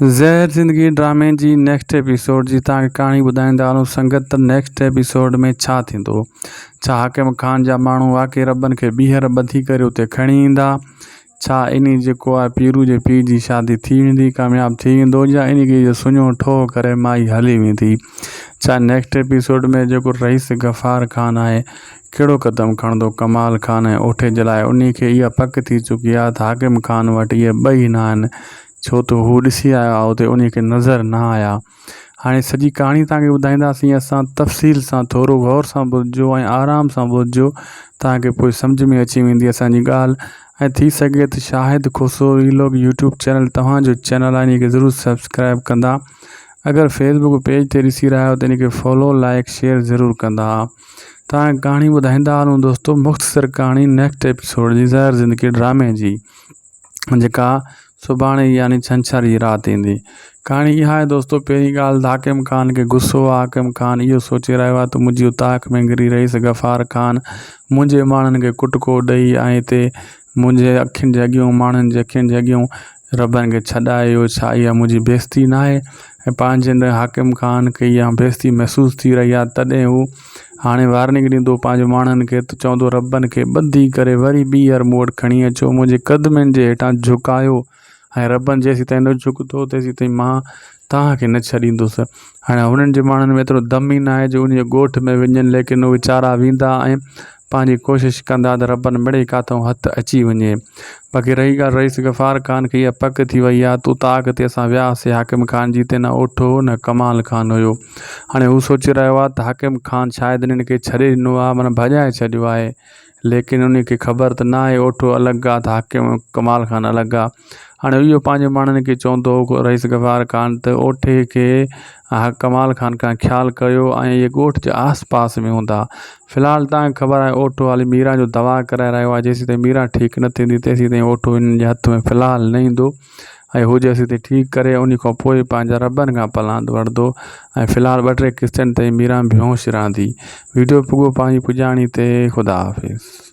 زهر زندگي ڊرامي جي نيڪسٽ ايپيسوڊ جي توهان کي ڪهاڻي ٻڌائيندا هلون سنگت ته نيڪسٽ ايپيسوڊ ۾ ڇا ٿيندو ڇا حاڪم خان جا ماڻهو واقعي ربن کي ٻيهر ٻڌي ڪري اتي کڻي ايندا ڇا انهي جيڪو آهي پيرو جي پيء جي شادي ٿي ويندي ڪامياب ٿي ويندو يا انهي کي اهو سڃو ٺوهه ڪري مائي هلي ويندي ڇا نيڪسٽ ايپيسوڊ ۾ جيڪو رئيس غفار خان آهي ڪهڙو قدم کڻندو ڪمال خان ۽ اوٺي جي لاء انهي کي اها پڪ ٿي چڪي آهي ته حاڪم خان وٽ اهي ٻئي نه آهن ڇو ته هو ڏسي آيو آهي اتي انهي کي نظر نه آيا. هاڻي سڄي ڪهاڻي توهان کي ٻڌائينداسين اسان تفصيل سان ٿورو غور سان ٻڌجو ۽ آرام سان ٻڌجو توهان کي پوء سمجهه ۾ اچي ويندي اسان جي ڳالهه ۽ ٿي سگهي ته Shahid Khoso vlog YouTube channel توهان جو چينل آهي انهي کي ضرور سبسڪرائب ڪندا اگر فيسبوڪ پيج تي ڏسي رهيا آهيو ته انهي کي فالو لائڪ شيئر ضرور ڪندا توهان کي ڪهاڻي ٻڌائيندا هلون دوستو مختصر ڪهاڻي نيڪسٽ ايپيسوڊ جي زهر زندگي ڊرامي جي جيڪا سڀاڻي يعني ڇنڇر جي رات ايندي. ڪهاڻي اها آهي دوستو پهرين ڳالهه ته حاڪم خان کي غصو آهي حاڪم خان اهو سوچي رهيو آهي ته منهنجي اوطاق ۾ گري رئيس غفار خان منهنجي ماڻهن کي ڪٽڪو ڏئي ۽ هتي منهنجي اکين جي اڳيون ماڻهن جي اکين جي اڳيون ربن کي ڇڏائي ويو ڇا اها منهنجي بيستي ناهي ۽ پنهنجن حاڪم خان کي اها بيستي محسوس ٿي رهي آهي تڏهن هو هاڻي وارننگ ڏيندو پنهنجي ماڻهن کي ته چوندو ربن کي ٻڌي ڪري وري ٻيهر مون وٽ کڻي اچو منهنجي قدمن جي هيٺان جهڪايو ۽ ربن جيسيتائين نه جهڪندو تيسيتائين مان توهان کي نه ڇڏيندس هاڻي هنن جي ماڻهن ۾ ايترو دم ئي ناهي جو انهيء ڳوٺ ۾ وڃن ليڪن هو ويچارا ويندا ۽ پنهنجي ڪوشش ڪندا ته ربن مڙئي ڪاٿئون هٿ اچي وڃي. باقي رهي ڳالهه رئيس غفار خان کي اها پڪ ٿي وئي آهي ته اوطاق تي اسان وياسي حاڪم خان جي تي نه اوٺو هو نه ڪمال خان هيو. هاڻي هو سوچي رهيو آهي ته حاڪم خان شايد انهن کي ڇڏي ڏنو آهي معنيٰ ڀڄائي ڇڏيو آهي. ليڪن انهي کي خبر ته ناهي اوٺو الڳ آهي ته حاڪم ڪمال خان الڳ آهي. هاڻي اهو پنهنجي ماڻهن کي چوندو هو رئيس غفار خان ته اوٺي کي ڪمال خان کان خيال ڪيو ۽ اهي ڳوٺ جي آس پاس ۾ هوندا في الحال تان کي خبر آهي اوٺو حالي ميران جو دوا ڪرائي رهيو آهي جيسين تائين ميران ٺيڪ نه ٿيندي تيسين تائين اوٺو هنن جي هٿ ۾ في الحال نه ايندو ۽ هو جيسين تائين ٺيڪ ڪري ان کان پوء پنهنجا ربن کان پلاند وٺندو ۽ في الحال ٻه ٽي قسطن تائين ميران بيهوش رهندي ويڊيو پڳو پنهنجي پڄاڻي تي خدا حافظ.